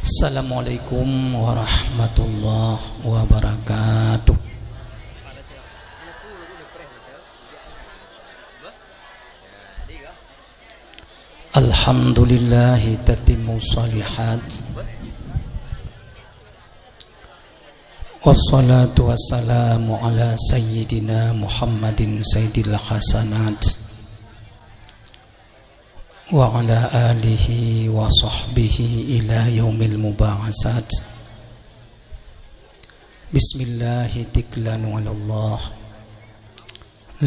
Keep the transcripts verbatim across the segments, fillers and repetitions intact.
Assalamualaikum warahmatullahi wabarakatuh. Alhamdulillahi tatimmu shalihat. Wassalatu wassalamu ala sayyidina Muhammadin sayyidil hasanat. Wa ala alihi wa sahbihi ila yaumil muba'atsat. Bismillahi tiklan walallah.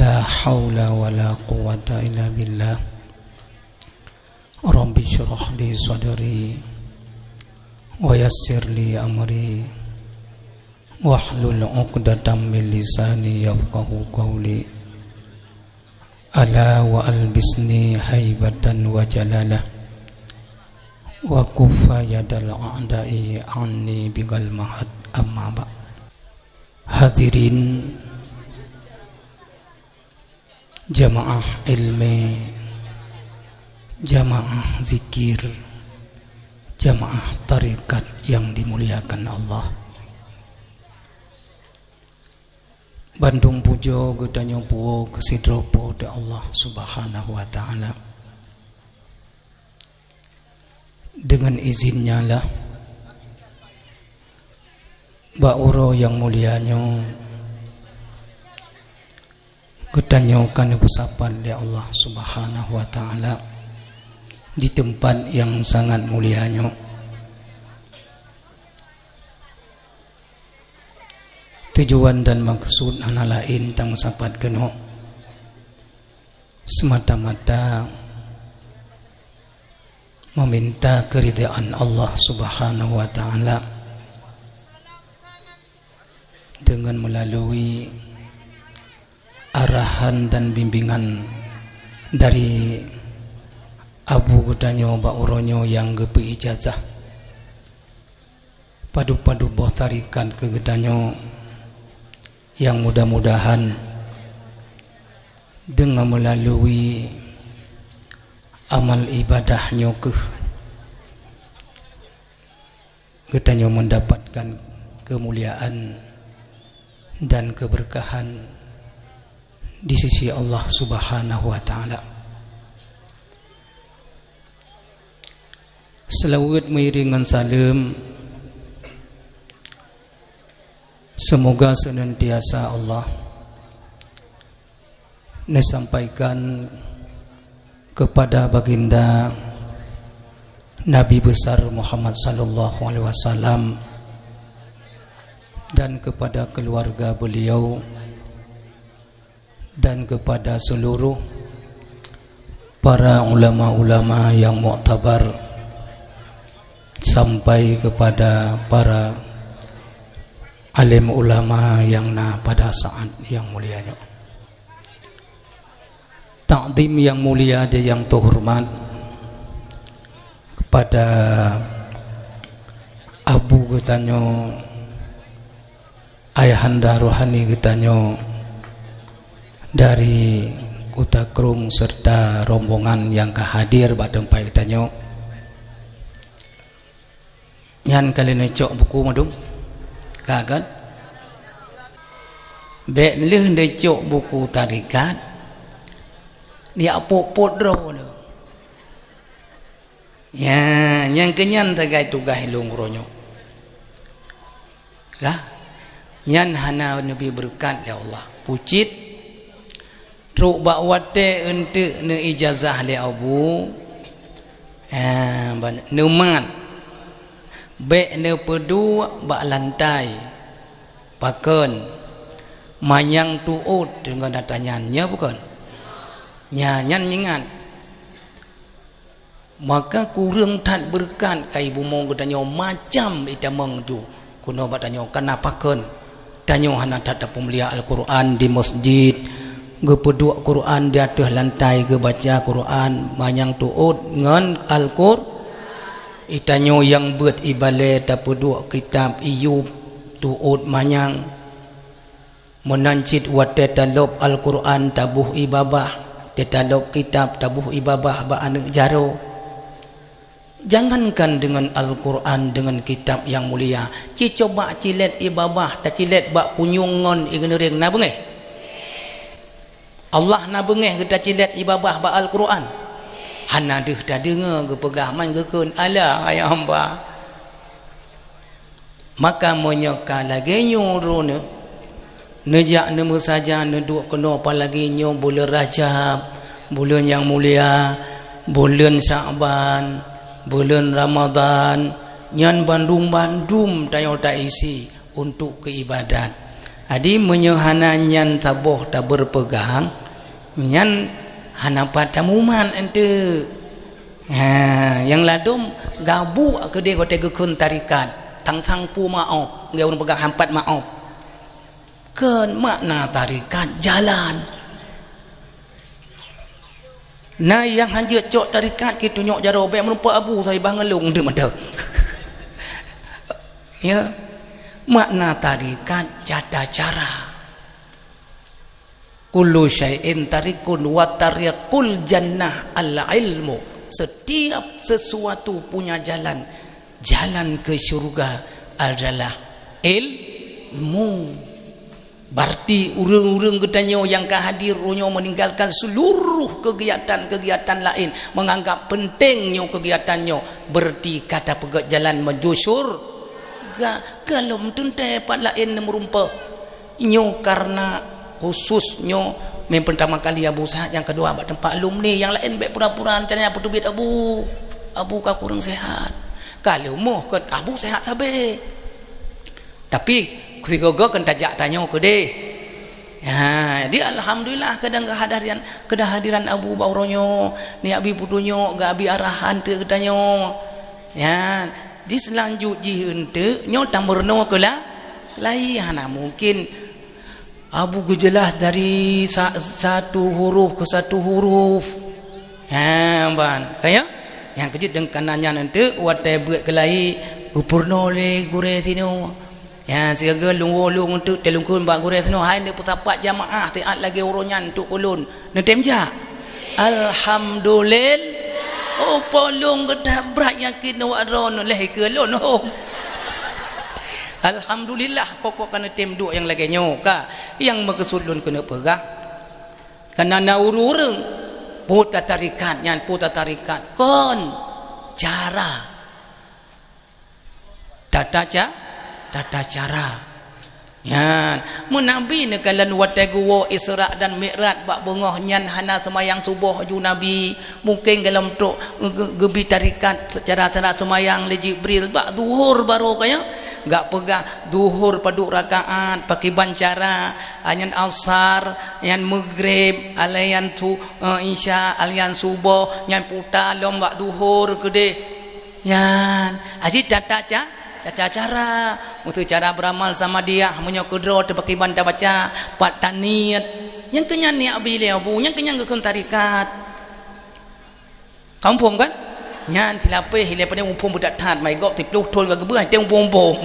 La haula wa la quwwata illa billah. Rabbi syrah li sadri wa yassir li amri wahlul uqdatam min lisani yafqahu qawli. Ala wa albisni haibatan wa jalalah, wa kuffa yadal a'da'i anni bigal mahad, amma ba'd. Hadirin jamaah ilmu, jamaah zikir, jamaah tarekat yang dimuliakan Allah. Bandum pujoe geutanyoe puwoe keu sidroe Po teu Allah Subhanahu wa Ta'ala. Deungon izin-Nya lah, bak uroe nyang mulia nyoe, geutanyoe ka neupeusapat lé Allah Subhanahu wa Ta'ala di teumpat nyang sangat mulia nyoe. Tujuan dan maksud hana laén tameusapat keunoe, seumata-mata meminta keuridaan Allah Subhanahu wa Ta'ala deungon meulalui arahan dan bimbingan dari Abu geutanyoe bak uroe nyoe nyang geupeu ijazah padub-padub boh tarekat keu geutanyoe, nyang mudah-mudahan deungon meulalui amal ibadah nyoe kheueh geutanyoe mendapatkan keumuliaan dan keubeureukeuhan di sisi Allah Subhanahu wa Ta'ala. Seulaweuet meuiréng ngon saleuem, seumoga seunantiasa Allah neusampaikan keupada Baginda Nabi Besar Muhammad sallallahu alaihi wasallam dan keupada keuluwarga beuliau, dan keupada seuluruh para ulama-ulama nyang muktabar, sampai keupada para além ulama nyang na pada saát nyang mulia nyoe. Takdim nyang mulia dan nyang teuhoreumat keupada Abu geutanyoe, Ayahanda rohani geutanyoe dari Kuta Krueng serta rombongan nyang ka hadir bak teumpat geutanyoe. Nyan ka lheueh neucok buku mandum? Ka kan? Bék lheueh neucok buku tarekat, jak pôt-pôt droe lom. Ya, nyang keunyan sagai tugaih lôn uroe nyoe. Lah, nyan hana neubri beureukat lé Allah. Pucit, trok bak watée eunteuk neuijazah lé Abu, ha, ban-, neumat, bék neupeuduek bak lantai, pakon, manyang tuôt deungon ata nyan, nya bukon? Nya, nyan ingat. Maka kureueng that beureukat keu ié bumoe geutanyoe macam itamong tu. Keunoe bak tanyoe kana pakon. Tanyoe hana that tapeumulia Al-Qur'an di masjid, geupeuduek Qur'an di ateueh lantai, geubaca Qur'an manyang tuôt ngon Al-Qur-, itanyoe nyang beuet ibalée tapeuduek kitab iyub tuôt manyang. Meunan cit watée talôb Al-Qur'an taboh i babah, teutalôb kitab taboh i babah bak aneuëk jaroe. Jangankan deungon Al-Quran, deungon kitab nyang mulia, ci coba cilét ié babah, tacilet bak punyueng ngon ié geuneuréng, na beungéh? Allah na beungéh geuh tacilet ié babah bak Al-Quran? Hana deuh tadeungoe geupeugah, man geukheun, "Alah, hai hamba." Maka meunyoe ka lagée nyoe droeneuh, neujak neumeusajan neuduek keunoe, apalagi nyoe buleuen Rajab, buleuen nyang mulia, buleuen Syakban, buleuen Ramadhan, nyan bandum-bandum tanyoe taisi untuk keu iébadat. Jadi, meunyoe hana nyan saboh tabeurpeugang, nyan hana pat tamumat eunteuk. Ha, nyang ladôm gabuk keudeh watée geukheun tarekat, tang sang pu maob, ngon ureuëng peugah hampat maob. Kheun makna tarekat jalan. Na nyang hanjeuet cok tarekat, keu tunyok jaroe, bék meurumpok abu, saibah ngeulong deuh mata. Ya. Makna tarekat jata cara. Kullu syai'in tarikun wa tariqul jannah al-ilmu. Setiap sesuatu punya jalan. Jalan ke syurga adalah ilmu. Berarti ureuëng-ureuëng geutanyoe nyang ka hadir uroe nyoe meninggalkan seluruh kegiatan-kegiatan laén, menganggap penting nyoe kegiatan nyoe, berarti ka tapeugét jalan menuju syurga. Galom teuntée pat laén neumeurumpok. Nyoe karena khusus nyoe meupertama kali Abu sehat, nyang keudua bak teumpat alumni, nyang laén bék pura-pura, rencananya peuteubiet Abu, Abu ka kureueng sehat. Ka leumoh keu Abu sehat sabe. Tapi sigoe-goe keu tajak tanyoe keudeh. Ha, jadi alhamdulillah kadang keuhadiran, keuhadiran Abu bak uroe nyoe, neujak bi peutunyok, geujak bi arahan teuk keu tanyoe. Ya, di seulanjut jih eunteuk nyoe tameurunoe keu la-, lahé, hana mungkin Abu geujeulaih dari sa-, satu huruf keu satu huruf. Ha, ban. Kaya? Nyang keujeuet deungon kana nyan eunteuk watée beuet keu lahé geupeurunoe lé gurée sinoe. Ya, sigoe-goe lôn woe lôn eunteuk teulungkon bak gurée sinoe, "Hai neupeusapat jamaah siat lagée uroe nyan eunteuk ulôn." Neutem jak? Alhamdulillah. Oh, polong geutabrak yakin awak droeneuh leh keu lôn hom. Alhamdulillah, pokok ka neutem duek nyang lagée nyoe ka. Nyang meukeusut lôn keuneuk peugah, kana na ureuëng-ureuëng peue tatarekat nyan, peue tatarekat kon cara. Tata ca-, tata cara. Nyan, meu Nabi neukalon watée geuwoe Isra dan Mi'raj bak beungoh nyan hana seumayang suboh ju Nabi. Mungken galom trok ge-, geubi tarekat secara-cara seumayang lé Jibril bak zuhur barô kaya. Gak peugah zuhur padub rakaat, pakiban cara, nyan asar, nyan meugreb, alayan su-, eh, isya, alayan suboh, nyan puta lom bak zuhur keudeh. Nyan, aji tata ca-, tata cara. Meuseu cara beuramal sama dia, meunyoe keudroe teupakiban tabaca, pat taniet. Nyang keunyan neujak bi lé Abu, nyang keunyan geukheun tarekat. Ka muphom kan? Nyan silapeh ilée pane muphom beudat that, mai gob siplôh thon ka geubeuh, teuh muphom-phom.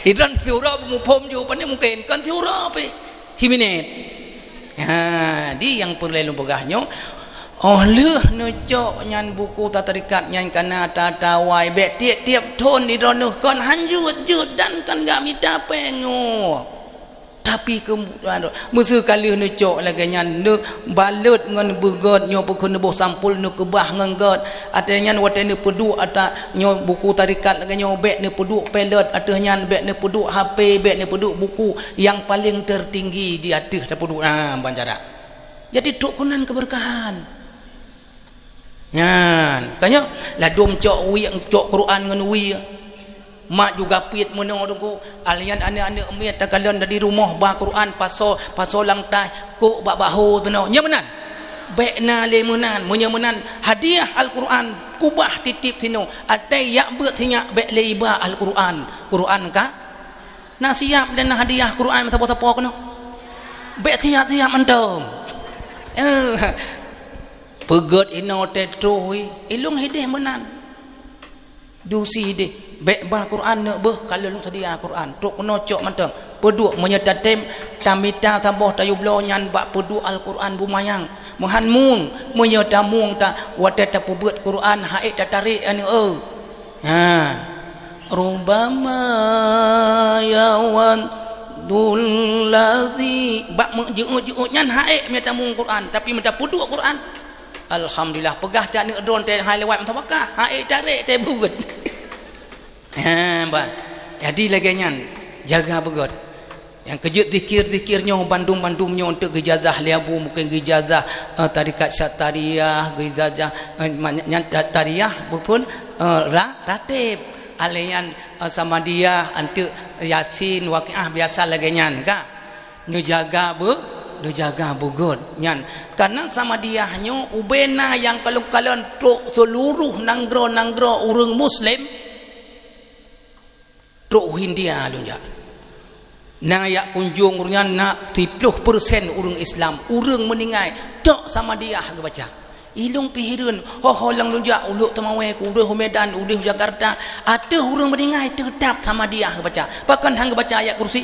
Idon siuroe beumuphom ju, pane mungken kan siuroe pih. Siminét. Ha, di nyang peureulée lôn peugah nyoe, óh lheueh neucok nyan buku tatarekat nyan kana tatawai, bék tieb-tieb thon di droeneuh kon han jeuet-jeuet dan kon gak mita péng nyoe. Tapi keu-, meuseu ka lheueh neucok lagée nyan, neubalot ngon beugét nyoe peukheun neuboh sampul neukeubah ngon gét. Ateueh nyan watée neupeuduek ata nyoe buku tarekat lagée nyoe, bék neupeuduek pelet ateueh nyan, bék neupeuduek H P, bék neupeuduek buku. Nyang paleng teutinggi di ateueh tapeuduek, ha, ban cara. Jadi trok keunan keubeurkahan. Nyan, ka nyoe ladôm cok wie, cok Quran ngon wie. Mak juga piet meunoe teungku, alian aneuk-aneuk miet takalon dari rumoh ba Quran pasoe, pasoe lam taih, kok bak baho teunoe. Nyo meunan. Bék na lé meunan, meunyoe meunan hadiah Al-Quran kubah titip sinoe, atai jak beuet sinyak bék lé iba Al-Quran. Quran ka Na siab dan na hadiah Quran meusapo-sapo keunoe. Bék siab-siab mantong. Eh, peugét inoe teuh troh, ilong hideh meunan. Dusi hideh. Bék bah Quran neuk beuh, ka lôn seudia Quran. Trok keunoe cok mantong. Peuduek meunyoe tatem, tamita saboh tayue bloe nyan bak peuduek Al-Quran beumayang. Meuhan mueng, meunyoe tamueng ta, watée tapeubeuet Quran, haék tatarek aneuk, eh. Ha. Rubbama yawaddul ladzi, bak meujeuet-jeuet nyan hak ék meutamu Quran, tapi meutapeuduek Quran. Alhamdulillah, peugah that aneuk droeneuh teuh hai lewat meutabakah, hak ék tarek teuh buet. Ha, bah. Jadi lagée nyan, jaga beugét. Nyang keujeuet zikir-zikir nyoe, bandum-bandum nyoe untuk geujazah lé Abu, mungken geujazah, eh, tarekat Syatariah, geujazah, eh, ma-, nyan ta-, Tariyah, bukon, eh, ra-, ratib. Alèh nyan, eh, Samadiyah, anteuk Yasin, Waqiah, biasa lagée nyan, ka. Neujaga beu-, neujaga beugét nyan. Karena Samadiyah nyoe ubena nyang kalon-kalon trok seluruh nanggroe-nanggroe ureuëng Muslim, trok u Hindia lôn jak. Na jak kunjong ureuëng nyan na siploh persen ureuëng Islam, ureuëng meuninggai, tok Samadiyah geubaca. Ilôn pih hireuen, ho-ho nyang lôn jak, u Lhokseumawe, u deh u Medan, u deh u Jakarta, ateueh ureuëng meuninggai teutab Samadiyah geubaca. Pakon han geubaca ayat kursi?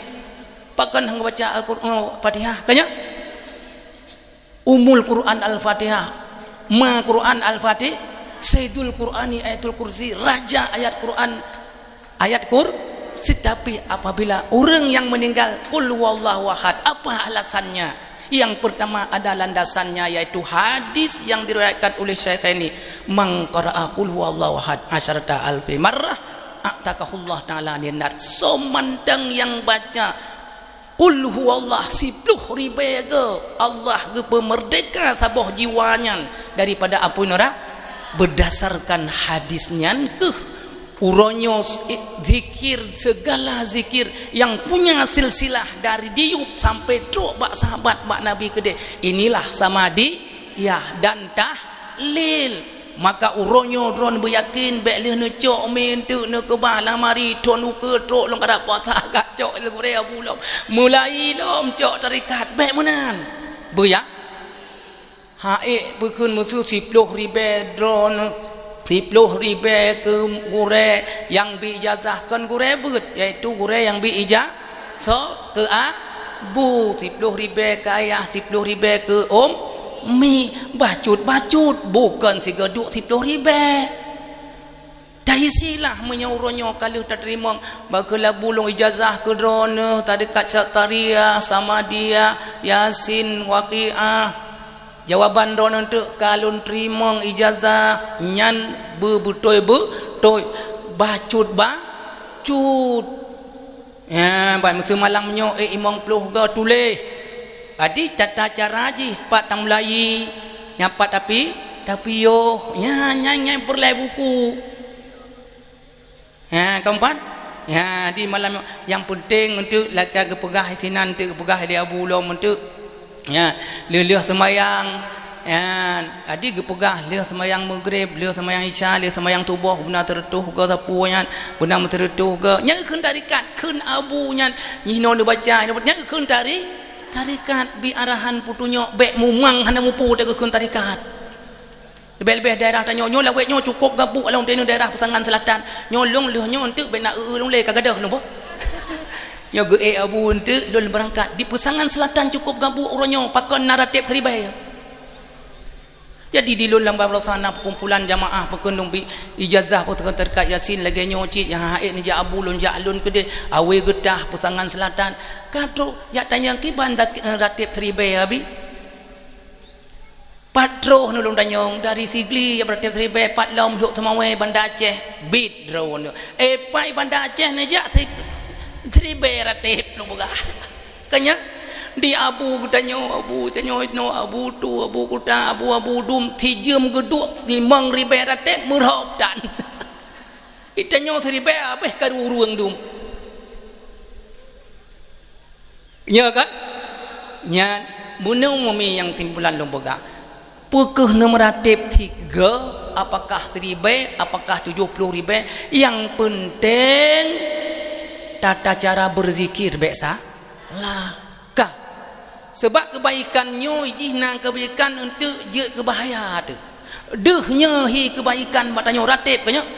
Pakon han geubaca Al-Qur-, eh, Fatihah? Ka nyan? Ummul Quran Al-Fatihah, Ma Quran Al-Fatih, Saidul Qurani Ayatul Kursi, raja ayat Quran, ayat Kursi. Tapi apabila ureuëng nyang meuninggal, Qul huwallahu ahad, apa alasannya? Yang pertama ada landasannya, yaitu hadis yang diriwayatkan oleh Syaikhaini, "Man qara'a Qul huwallahu ahad asyarata alfi marrah, a'taqahullah ta'ala minan nar." Soe mantong nyang baca Qul huwallah siploh ribée go, Allah geupeumeurdeka saboh jiwa nyan daripada apui neuraka. Berdasarkan hadis nyan keuh, uroe nyoe zikir, segala zikir yang punya silsilah dari diyub sampai trok bak sahabat bak Nabi keudeh, inilah Samadiyah dan tahlil. Maka uroe nyoe droeneuh beuyakin, bék lheueh neucok mi eunteuk neukeubah lamari, thon ukeue trok lôn karab puasa ka cok lé gurée Abu lom. Mulai lom cok tarekat, bék meunan. Beuyak. Hak ék peukheun meuseu siploh ribée droeneuh, siploh ribée keu gurée nyang bi ijazah, kon gurée beuet, yaitu gurée nyang bi ija-, Soe keu Abu, siploh ribée keu ayah, siploh ribée keu ummi, bacut-bacut, bukon sigoe duek siploh ribée. Taisilah meunyoe uroe nyoe ka lheueh tateurimong, bak keu Abu lôn ijazah keu droeneuh tarekat Syatariah, Samadiyah, Yasin, Waqiah. Jawaban droeneuh teuk ka lôn teurimong ijazah nyan beubeutôi-beutôi, bacut-bacut. Nyan, ban meuseu malam nyoe, eh, limong ploh go tuléh. Adi tata cara jih pat tamulai, nyan pat tapi, tapiôh. Nyan, nyan, nyan peureulée buku. Ha, keumpat? Ha, di malam nyoe, nyang peunteng eunteuk laka geupeugah sinan, eunteuk geupeugah lé Abu lom eunteuk. Ya, lheueh-lheueh seumayang, ya, adi geupeugah lheueh seumayang Maghrib, lheueh seumayang Isya, lheueh seumayang Suboh, beuna teureutôh go sapeue nyan, beuna meuteureutôh go. Nyan kheun tarekat, kheun Abu nyan, jinoe neubaca, nyan kheun tari-, tarekat, bi arahan peutunyok, bék mumang hana mupu teuh kheun tarekat. Leubeh-leubeh daerah tanyoe nyoe, lawét nyoe cukôp gabuk, along teuh daerah Peusangan Selatan. Nyoe lôn lheueh nyoe eunteuk bék na eu-eu lôn lé ka gadôh nyoe boh. Nyoe geuék Abu eunteuk lôn beurangkat. Di Peusangan Selatan cukôp gabuk uroe nyoe, pakon na rateb siribée. Jadi di lôn lam bawah sana perkumpulan jamaah peukeunong bi ijazah peukeunong tarekat Yasin lagée nyoe cit, nyang hak ék neujak Abu lôn jak lôn keudeh, awé geutah Peusangan Selatan. Ka trok jak tanyong kiban dak-, rateb siribée Abi. Pat troh nyoe lôn tanyong, dari Sigli, Ibrahim Siribée, pat lom Lhokseumawe, Banda Aceh, bit droeneuh. Eh, pai Banda Aceh neujak si-, Siribée rateb lôn peugah. Ka nyan, di Abu geutanyoe, Abu tanyoe inoe, Abu Tu, Abu Kuta, Abu, Abu Dum, sijeuem geuduek limong ribée rateb meurhob tan. Geutanyoe siribée habéh ka ureuëng dum. Nyo kan? Nyan, bunoe mumi nyang simpulan lôn peugah. Peu kheueh neumeuratéb sigoe, apakah siribée, apakah tujoh ploh ribée, nyang peunteng tata cara beuzikir bék sa-, lah. Ka. Sabab keubaikan nyoe jih na keubaikan eunteuk jeuet keu bahaya teuh. Deuh nyoe hi keubaikan bak tanyoe ratéb ka nyoe,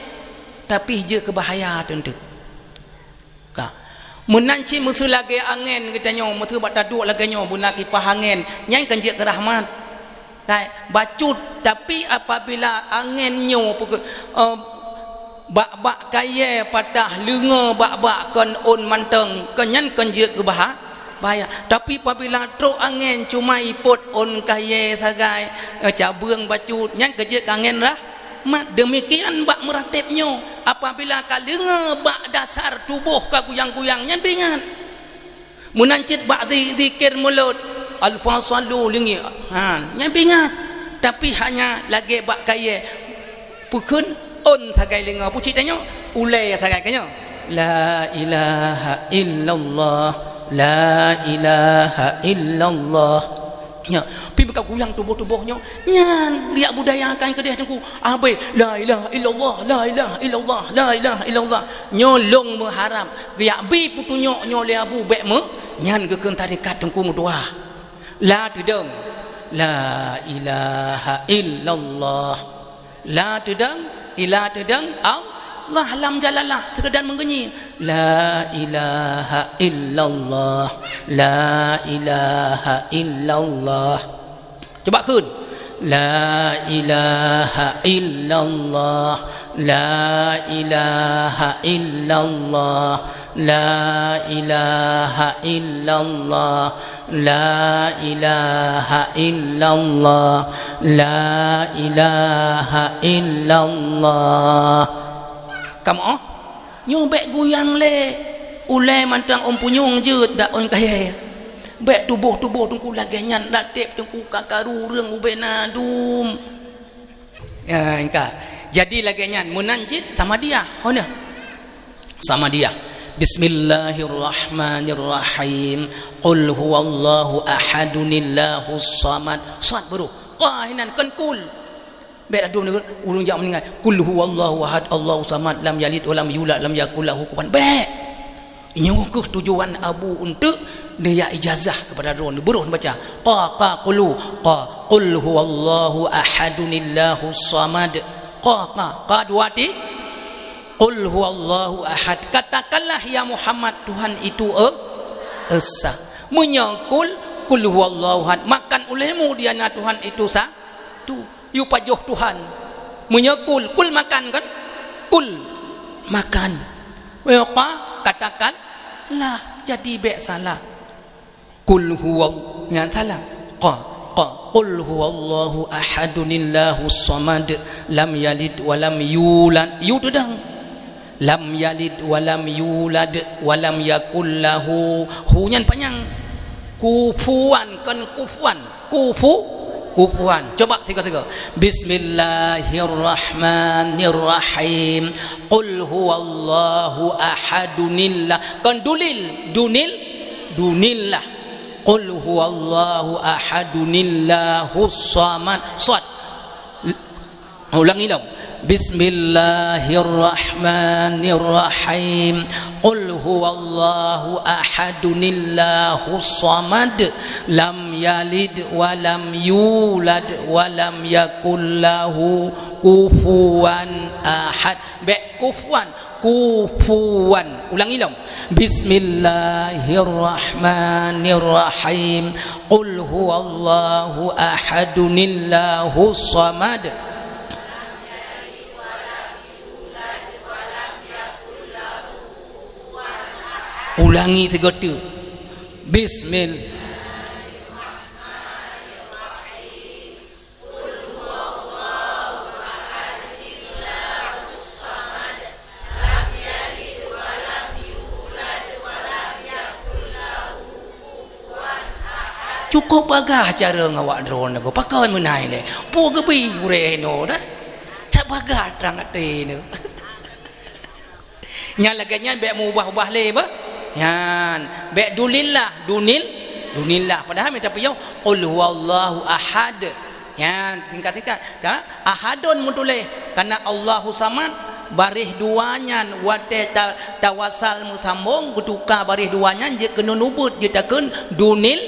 tapi jeuet keu bahaya teuh eunteuk. Ka. Meunan cit meuseu lagée angén geutanyoe, meuseu bak taduek lagée nyoe, beuna kipah angén, nyan kan jeuet keu rahmat. Kan? Bacut, tapi apabila angén nyoe, eh, Bak-bak kayée patah leungoe bak-bak kon ôn mantong, kon nyan kon jeuet keu baha-, bahaya. Tapi pabila trok angén cuma ipot ôn kayée sagai, eh, cabeueng bacut, nyan keu jeuet keu angén rahmat. Deumikian bak meuratéb nyoe, apabila ka leungoe bak dasar tuboh ka guyang-guyang, nyan pih ingat. Meunan cit bak zi-, zikir mulod, alfasalu lingi, ha, nyan pih ingat. Tapi hanya lagée bak kayée, peukheun ôn sagai lingoe, pucit tanyoe, ulée sagai keu nyoe. La ilaha illallah, la ilaha illallah. Nyoe, pih meuka guyang tuboh-tuboh nyoe. Nyan, riyak budaya kan keudeh Teungku. Abéh, la ilaha illallah, la ilaha illallah, la ilaha illallah. Nyoe lôn meuharab, geujak bi peutunyok nyoe lé Abu bék meu-, nyan geukheun tarekat Teungku meutuah. La teudong, la ilaha illallah. La teudong, ila teudong, Allah lam jalalah, seukeudar meugeunyi. La ilaha illallah, la ilaha illallah. Cuba kheun. La ilaha illallah, la ilaha illallah, la ilaha illallah, la ilaha illallah, la ilaha illallah. Kamoe? Nyoe bék guyang lé. Ulée mantong ôn punyueng jeuet dak ôn kayée. Bék tuboh-tuboh Teungku lagée nyan, ratéb Teungku ka karu ureuëng ubé na dum. Ya, engka. Jadi lagée nyan, meunan cit Samadiyah. Hana. Samadiyah. Bismillahirrahmanirrahim. Qul huwallahu ahadunillahus samad. Sad baru. Qaf hinan kon kul. Bék ladôm deungon ureuëng jak meuninggai, "Qul huwallahu ahad, Allahu samad, lam yalid walam yulad, lam yakul lahu kufuwan." Bék! Nyoe kheueh tujuan Abu Unteuk neujak ijazah keupada droe, neubeurôh neubaca, "Qa, qa, qulu, qa, qul huwallahu ahadunillahus samad." Qa, qa, qa dua ti-, "Qul huwallahu ahad." Katakanlah, ya Muhammad, Tuhan itu e-, esa. Meunyoe qul, "Qul huwallahu ahad," makan uléhmu di hana Tuhan itu sa-, tu, yue pajoh Tuhan. Meunyoe kul, kul makan kan? Kul, makan. Meunyoe qa, katakanlah, jadi bék salah. Kul huwa, nyan salah. Qa, qa, qul huwallahu ahadunillahus samad, lam yalid walam yulad. Yu teudong. Lam yalid walam yulad walam yakul lahu, hu nyan panyang. Kufuwan, kon kufuwan. Kufu-, kufuwan. Coba sigoe-sigoe. Bismillahirrahmanirrahim. Qul huwallahu ahadunillah. Kon dulil, dunil, dunillah. Qul huwallahu ahadunillahus samad. Sad. Ulangi lom. Bismillahirrahmanirrahim. Qul huwallahu ahadunillahus samad. Lam yalid walam yulad walam yakul lahu kufuwan ahad. Bék kufuwan, kufuwan. Ulangi lom. Bismillahirrahmanirrahim. Qul huwallahu ahadunillahus samad. Ulangi sigoe teuk. Bismil- Cukôp bagah cara ngon awak droeneuh, pakon meunan lé. Peue geubi gurée nyoe dah. Cak bagah trang até nyoe. Nyan lagée nyan bék meuubah-ubah lé bah. Nyan, bék dulillah, dunil, dunillah. Padahai mita piôh, qul huwallahu ahad. Nyan, singkat-singkat, ka? Ahadun meutuléh, karena Allahu samad, baréh dua nyan watée ta-, tawasal meusambong, geutuka baréh dua nyan jeuet keu nun ubeut, jeuet takheun dunil,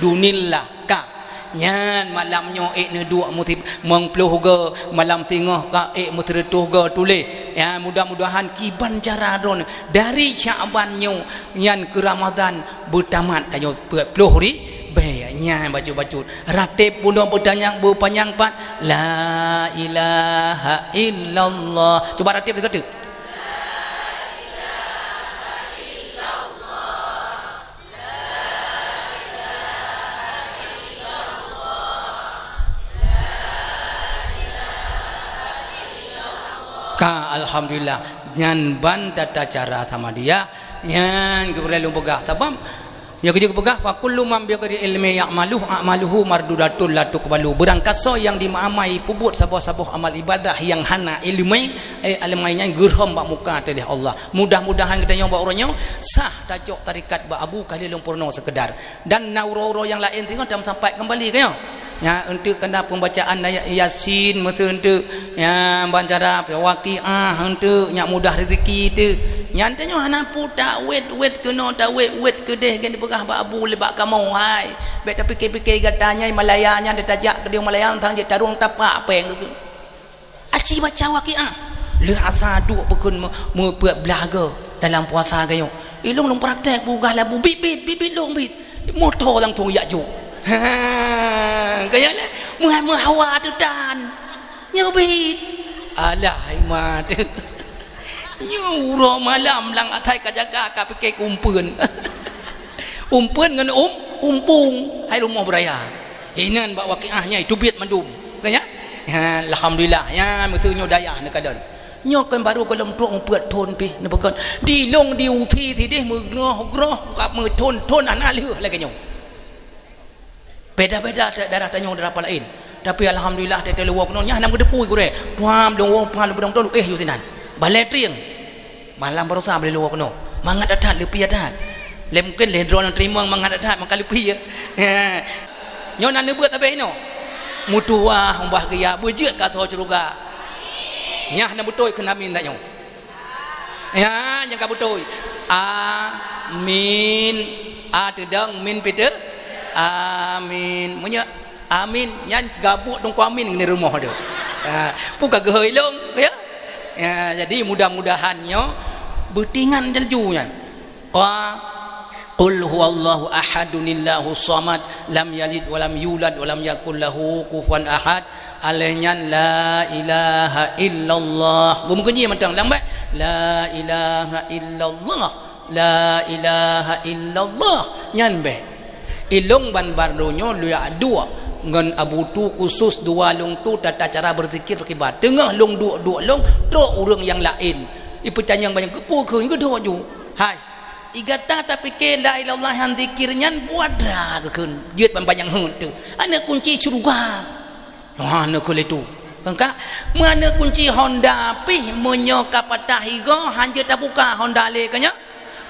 dunillah. Ka. Nyan malam nyoe ék neuduek musib-, meuploh goe, malam singoh ka ék meuseureutôh goe tuléh. Ya, mudah-mudahan kiban cara droeneuh dari Syakban nyoe nyan keu Ramadhan beutamat tanyoe peuet ploh ribée. Nyan bacut-bacut. Rateb bunoe beutanyang beupanyang pat, la ilaha illallah. Cuba rateb sigoe teuk. Ka, alhamdulillah. Nyan ban tata cara samadiyah, nyan geupeureulee lôn peugah. Sabab, ya, geujak peugah, "Fa kullu man bi ghairi ilmi ya'maluhu, a'maluhu mardudatun la tuqbalu." Beurangkasoe nyang dimeuamai peubuet saboh-saboh amal ibadah nyang hana ileumé, eh, ileumé nyan geurhom bak muka teuh lé Allah. Mudah-mudahan geutanyoe bak uroe nyoe sah tacok tarekat bak Abu, ka lheueh lôn peurunoe seukeudar. Dan na uroe-uroe nyang laén singoh tameusampai keumbali keu nyoe. Nyan eunteuk keu na pembacaan ayat Yasin, meuseu eunteuk, nyan ban cara Waqiah, eunteuk nyak mudah rezeki teuh. Nyan tanyoe hana peue tawét-wét keunoe, tawét-wét keudeh, gen dipeugah bak Abu lé bak kamoe, hai. Bék tapike-pike gata nyan, Malaya nyan, tajak keudeh Malaya, tang jeuet tarông tapak péng keu Aci baca Waqiah. Lheueh asa duek bukon me-, meupeuet blaga dalam puasa geuh nyoe. Ilong lôn praktek peugah labu bit-bit, bit-bit lôn bit. Moto langsung jak jok. Ha, gaya lé. Meuhan meuhawa teutan. Nyoe bit. Alah, hai mat. Nyoe uroe malam lam atai ka jaga ka pike umpeuen. Umpeuen ngon um, umpung. Hai rumoh beuraya. Inan bak Waqiah nyan teubiet mandum. Kan ya? Ha, alhamdulillah. Ya, meuteunyoe dayah neukalon. Nyoe kan baru gohlom trok mupeue thon pih neupeugah. Di lôn di uti sideh meugroh-groh ka meuthon-thon hana lheueh lagée nyoe. Beda-beda ta-, darah tanyoe darah palaén. Tapi alhamdulillah, teuh lôn woe keunoe nyan hana meuteupui gurée. Tuhan lôn woe pah lôn beudong tolu, eh, yu sinan. Balée trieng. Malam barosa bri lôn woe keunoe. Mangat that-that, leupie that. Lé mungken lé droeneuh teurimong mangat that-that, maka leupie. Nyoe na neubeuet abéh inoe. Meutuwah, umbah geuya, beujeuet ka tho syeuruga. Nyan na beutôi kheun amin tanyoe. Ya, nyang ka beutôi. Amin. A teudong, min pite. Amin. Meunyoe amin, nyan gabuk dongko amin di rumoh tu. Ha, peue ka geuhôi lôn, ya? Ya, jadi mudah-mudahan nyoe beutingan laju nyan. Qa, qul huwallahu ahadunillahu samad, lam yalid walam yulad walam yakul lahu kufuwan ahad. Alheuh nyan, la ilaha illallah. Beumeukeuji mantong lam bak, la ilaha illallah, la ilaha illallah. Nyan beh. Ilong ban bar donya luyak duek ngon Abu Tu khusus dua lôn tu tata cara berzikir kiban. Teungoh lôn duek-duek lôn, trok ureuëng nyang laén. Ipeutanyong banyak, "Keupeue kheun?" Geudok ju. Hai. Igata tapike la ilaha illallah nyang zikir nyan buadra geukheun. Jeuet ban panyang heuet teuh. Aneuk kunci syeuruga. Nyoe hana keu lé tu. Engka, meuaneuk kunci Honda pih meunyoe ka patah igoe, hanjeuet tabuka Honda lé ka nyoe.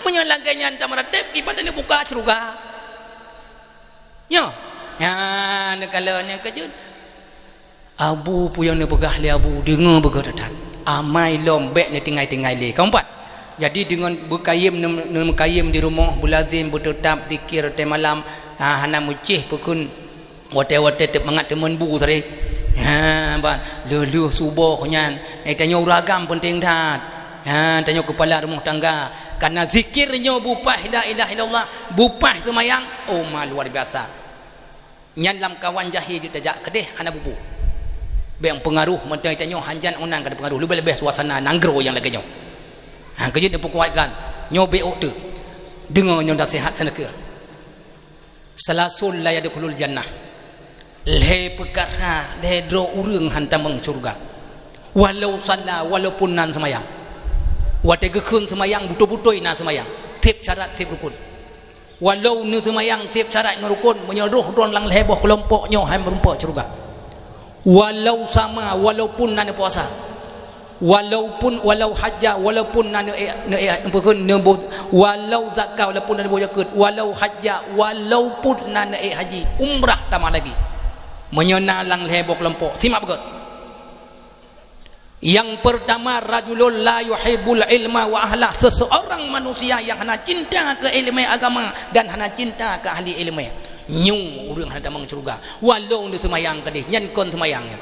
Meunyoe lagée nyan tameurateb, kiban taneuk buka syeuruga. Nyoe. Nyan neukalon nyang keujeuet. Abu peue nyang neupeugah lé Abu, deungoe beugöt that-that. Amai lom bék neutinggai-tinggai lé. Keumpat. Jadi deungon beukayém, neu-, neumeukayém di rumoh, beulazem, beuteutab, zikir, watée malam, ha, hana meucéh peukheun Watée-watée teuk mangat teumon bu sabe. Ha, ban, lheueh-lheueh suboh nyan. Eh, tanyoe ureuëng agam peunteng that. Ha, tanyoe keupala rumoh tangga. Kareuna zikir nyoe bupah la ilaha illallah, bupah seumayang, oh, ma luar biasa. Nyan lam kawan jahé jeuet tajak keudeh hana bubu. Bék peungaruh mantong tanyoe hanjan unang ka teupeungaruh, leubeh-leubeh suasana nanggroe nyang lagée nyoe. Ha, keujeuet neupeukuatkan. Nyoe bék ôk teuk. Deungoe nyoe naseuhat seuneukeuh. Salasun la yadkhulul jannah. Lhée peukara, lhée droe ureuëng han tamong syeuruga. Walau salla, walaupun na seumayang. Watée geukheun seumayang, beutôi-beutôi na seumayang. Tieb syarat, tieb rukun. Walau neuseumayang tieb syarat ngon rukun, meunyoe roh droe lam lhée boh keulompok nyoe han meurumpok syeuruga. Walau sama, walaupun na neupuasa. Walaupun, walau hajja, walaupun na neuék, neuék, peukheun, neubo-, walau zakat, walaupun na neuboh zakeuet, walau hajja, walaupun na neuék haji, umrah tamah lagi. Meunyoe na lam lhée boh keulompok, simak beugét. Yang pertama, rajulun la yuhibbul ilma wa ahlah, seseorang manusia yang hana cinta keu iéleumé agama dan hana cinta keu ahli iéleumé. Nyoe ureuëng hana tamong syeuruga. Walau neuseumayang keudeh, nyan kon seumayang nyan.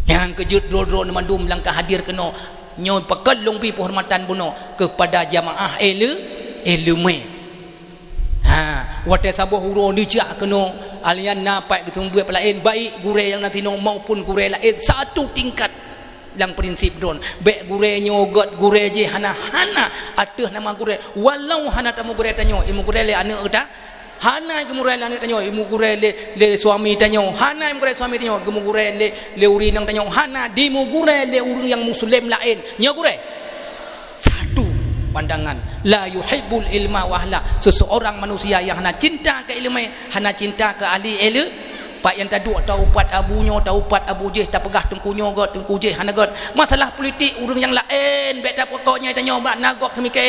Nyang keujeuet droe-droe mandum nyang ka hadir keunoe, nyoe pakon lôn bri peuhormatan bunoe keupada jamaah iéle-, iéleumé. Ha, watée saboh uroe neujak keunoe, alian na pat geuteumeubeuet peulaén, baik gurée nyang na tinoe maupun gurée laén, satu tingkat lam prinsip droe. Bék gurée nyoe gét, gurée jéh hana, hana ateueh nama gurée. Walau hana tamong gurée tanyoe, ilmu gurée lé aneuëk geuta, Hana geumugurée lé aneuk tanyoe, geumugurée lé, lé suami tanyoe. Hana geumugurée suami tanyoe, geumugurée lé, lé ureueng inong tanyoe. Hana, dimugurée lé ureueng nyang muslim laén. Nyoe gurée. Satu pandangan, la yuhibbul ilma wa ahla. Seseorang manusia yang hana cinta ke ilmu, hana cinta ke ahli ilmu, pat nyang taduek taupat abu nyoe, taupat abu jéh, tapeugah teungku nyoe gét, teungku jéh hana gét. Masalah politik ureueng nyang laén, bék tapeukoh nyoe tanyoe bak na gob teumike.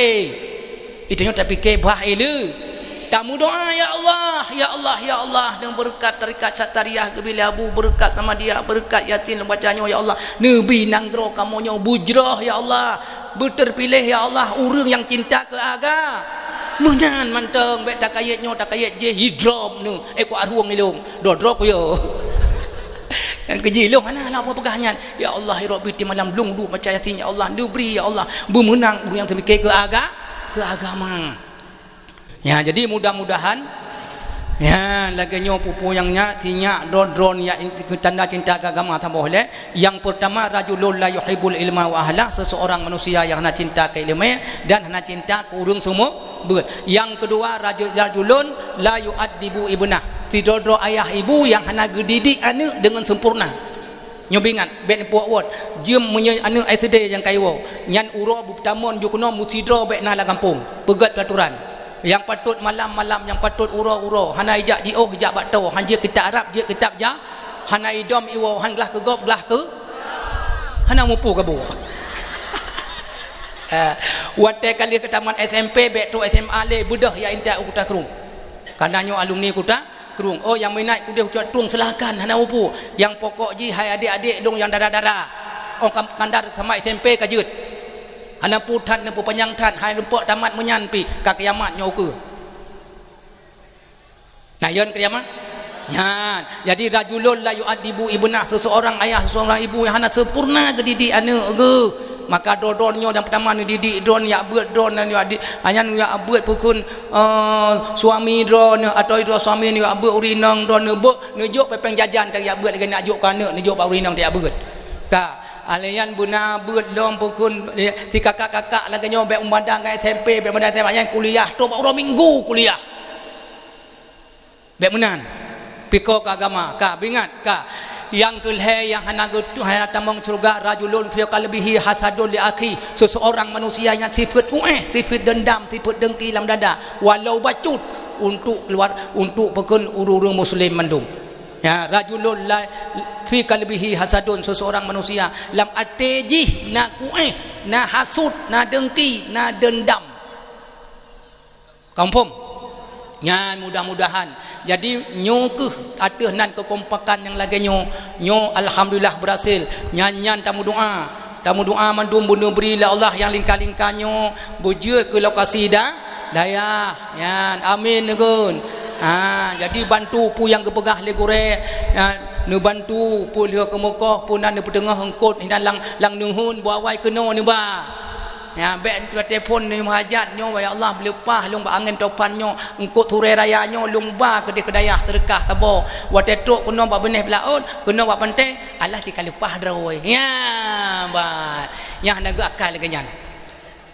Itu nyoe tapike bah ilmu. Tameudoa, "Ya Allah, ya Allah, ya Allah, neubeureukat tarekat Satariah geubi lé Abu, beureukat Samadiyah, beureukat Yasin lôn baca nyoe, ya Allah. Neubi nanggroe kamoe nyoe beujroh, ya Allah. Beuteupiléh, ya Allah, ureueng nyang cinta keu aga." Meunan mantong, bék takayét nyoe, takayét jéh, idrop neu, eh, kuat rueng ilong. Dodrop yo. Nyang keujih lôn hana lah peugah nyan. Ya Allah, ya Rabbi, tiep malam lôn duek baca Yasin, ya Allah, neubri, ya Allah, beumeunang ureueng nyang teumike keu aga-, keu agama. Ya, jadi mudah-mudahan, ya, lagée nyoe pupu nyang nyak, sinyak, droe-droe nyang in-, tanda cinta keu agama saboh lé. Yang pertama, rajulun la yuhibbul ilma wa ahla, seseorang manusia yang hana cinta keu ileumé dan hana cinta keu ureueng seumu-, beuet. Yang kedua, raju-, rajulun la yuaddibu ibnah, sidroe-droe ayah ibu yang hana geudidik aneuk deungon sempurna. Nyoe bingat, bék neupeuwot-wot. Jeuem meunyoe aneuk S D nyang ka iwoe, nyan uroe beutamon jukeunoe meusidroe bék na lam gampông. Peugét peraturan. Nyang patôt malam-malam, nyang patôt uroe-uroe. Hana ijak jiôh, ijak bak toe. Han jeuet kitab Arab, jeuet kitab ja-, hana idom iwoe, han glah keu gob, glah keu, hana mupu gabu. Eh, watée ka lheueh keu tamat S M P, bék trok S M A lé, beudôh jak intat u Kuta Krueng. Kareuna nyoe alumni Kuta Krueng. Oh, nyang minat keudeh u Kuta Krueng, silakan, hana mupu. Nyang pokok jih hai adék-adék lôn nyang dara-dara. Oh, kam-, kandar sama S M P ka jeuet. Hana peue that, hana peue panyang that, hai lumpok tamat meunyan pih, ka kiamat nyoe ukeue. Nah, yon kiamat. Nyan. Jadi, rajulun la yu'addibu ibnah, seseorang ayah, seseorang ibu yang hana sempurna geudidik aneuk geuh. Maka droe-droe nyoe nyang pertama neudidik droe, jak beuet droe, neudidik, nyan jak beuet pukon, eh, suami droe, atau droe suami jak beuet ureueng inong droe, neubeuet, neujok péng-péng jajan, tak jak beuet lagée nak jok keu aneuk, neujok bak ureueng inong tak jak beuet. Ka, alèh nyan beuna beuet lom pukon, eh, si kakak-kakak lagée nyoe bék meubandang ngon S M P, bék meubandang S M A, nyan kuliah, trok bak uroe Minggu kuliah. Bék meunan. Piko keu agama, ka, bingat, ka. Nyang keulhée nyang hana geutu-, hana tamong syeuruga, rajulun fi qalbihi hasadun li akhi. Seseorang manusia nyang sifeuet uéh, sifeuet dendam, sifeuet dengki lam dada, walau bacut, untuk keluar, untuk pukon ureueng-ureueng muslim mandum. Ya, rajulun la, fi qalbihi hasadun, seseorang manusia lam até jih na kuéh, na hasut, na dengki, na dendam. Ka muphom? Nyan mudah-mudahan. Jadi, nyoe keuh ateueh nan keukompakan nyang lagée nyoe, nyoe alhamdulillah beurhasil. Nyan, nyan tameudoa. Tameudoa mandum beuneubri lé Allah nyang lingka-lingka nyoe beujeuet keu lokasi da-, dayah. Nyan, amin neugon. Ha, jadi bantu peue nyang geupeugah lé gurée, ya, neubantu peue lheueh keumeukoh, peue nan neupeuteungoh eungkot hinan lam, lam neuheun, beuawai keunoe neuba. Ya, bék watée phon nyoe hajat nyoe, "Ya Allah, beuleupah lôn bak angén topan nyoe, eungkot Surée Raya nyoe lôn ba keudeh keu dayah seudeukah saboh." Watée trok keunoe bak binéh laôt, keunoe bak pantai, alah cit ka leupah droe. Ya, ban. Nyang hana geuakal lagée nyan.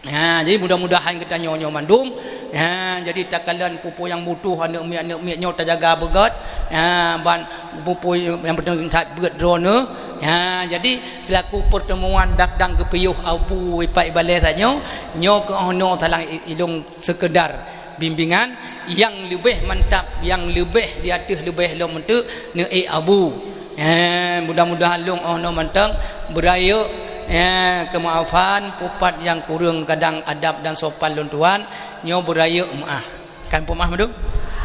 Ya, jadi mudah-mudahan geutanyoe nyoe mandum, ya, jadi takalon peue-peue nyang butuh aneuk miet-aneuk miet nyoe tajaga beugét, ya, ban peue-peue nyang penting that beuet droeneuh. Ya, jadi selaku pertemuan dang-dang geupiôh Abu Ipak Ibalée saat nyoe, nyoe keuh 'oh noe salah i-, ilôn sekedar bimbingan, nyang leubeh mantap, nyang leubeh di ateueh leubeh lom eunteuk neuék Abu. Eh, mudah-mudahan lôn 'oh noe mantong beurayeuk, eh, keumaafan, pupat nyang kureueng kadang adab dan sopan lôn tuan, nyoe beurayeuk meu'ah. Kan peu'ah mandum?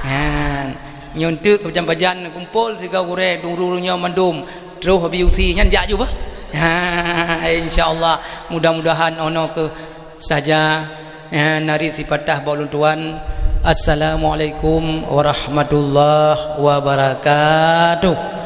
Nyan. Nyoe eunteuk pajan-pajan kumpul sigoe gurée duru nyoe mandum, troh B U C nyan jak ju bah. Ha, insya Allah, mudah-mudahan 'oh noe keuh saja. Ya, narit sipatah bak ulôn tuan. Assalamualaikum warahmatullahi wabarakatuh.